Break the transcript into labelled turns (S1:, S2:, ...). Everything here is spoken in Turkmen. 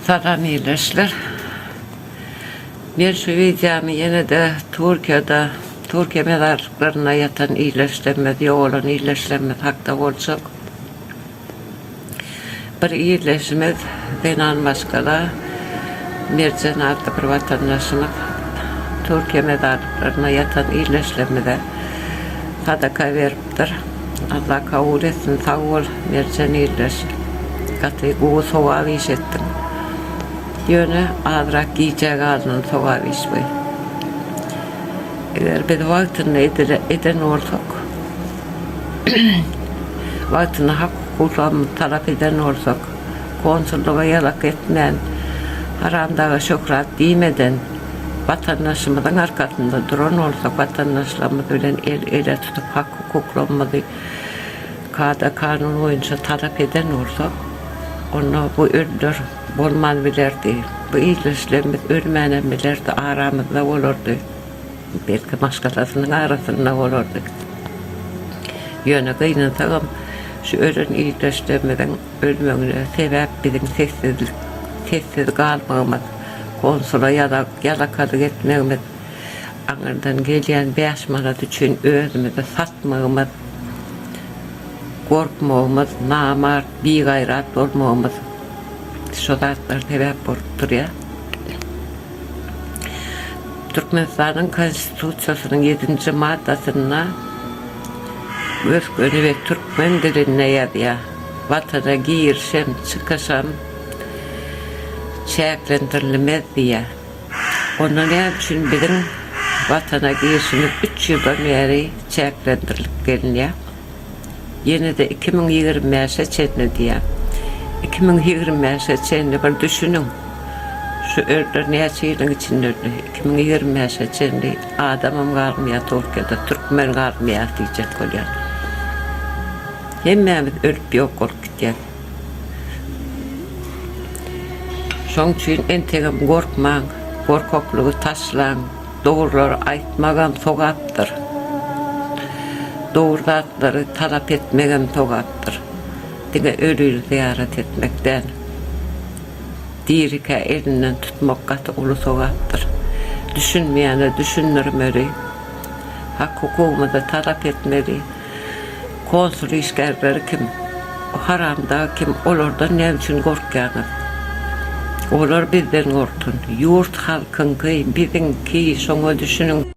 S1: Salam ildeşler. Men şu wideomy ýene-de Türkiýede, Türkiýe mezarlyklarynda ýatan ildeşlerimiz, ýogalan ildeşlerimiz hakda boljak. Bir ildeşimiz, zenan maşgala, Merjen atly bir watandaşymyz Türkiýe mezarlyklarynda ýatan ildeşlerimize sadaka beripdir. Allah kabul etsin, sag bol Merjen ildeş. Gaty gowy sogap iş etdiň. Ýöne azrak gijä galynan sogap iş bu. Eger biz wagtynda eden bolsak, wagtynda hak-hukuklarymyzy talap eden bolsak, konsullyga ýalak etmän, haramdaga şöhrat diýmeden, watandaşymyzyň arkasynda duran bolsak, watandaşlarymyz bilen el-ele tutup hak-hukuklarymyzy kada-kanun boýunça talap eden bolsak, onda bu ölüler bolman bilerdi. Bu ildeşlerimiz ölmänem bilerdi, aramyzda bolardy. Belki maşgalasynyň arasynda bolardy. Ýöne gynansagam, şu ölen ildeşlerimiziň ölmegine sebäp biziň sessizlik, sessiz galmagymyz, konsula ýalakalyk etmegimiz, aňyrdan gelýän bäş manat üçin özümizi satmagymyz, gorkmagymyz, namart, bigaýrat bolmagymyz şo zatlar sebäp bolup durýar. Türkmenistanyň Konstitusiýasynyň ýedinji maddasynda gös-göni we türkmen dilinde ýazýar, Watana girişem, çykyşam çäklendirilmez diýýär. Onda näme üçin biziň Watana girişimiz üç ýyldan bäri çäklendirilip gelinýär? Ýene-de 2025-e çenli diýýär. 2025-e çenli bir düşüniň, şu ölüler näçe ýylyň içinde öldi? 2025-e çenli adamam galmaýar Türkiýede, türkmen galmaýar diýjek bolýan. Hemmämiz ölüp ýok bolup gidýäs. Şoň üçin entegem gorkmaň, gorkaklygy taşlaň, dogrulary aýtmagam sogapdyr. Dogry zatlary talap etmegem sogapdyr. Diňe ölini zyýarat etmek däl. Dirikä elinden tutmak gaty uly sogapdyr. Düşünmeýäne düşündirmeli. Hak-hukugymyzy talap etmeli. Konsul işgärleri kim? O haramdag kim? Olardan näme üçin gorkýaňyz? Olar bizden gorksun. Ýurt halkyňky, biziňki, şoňa düşüniň.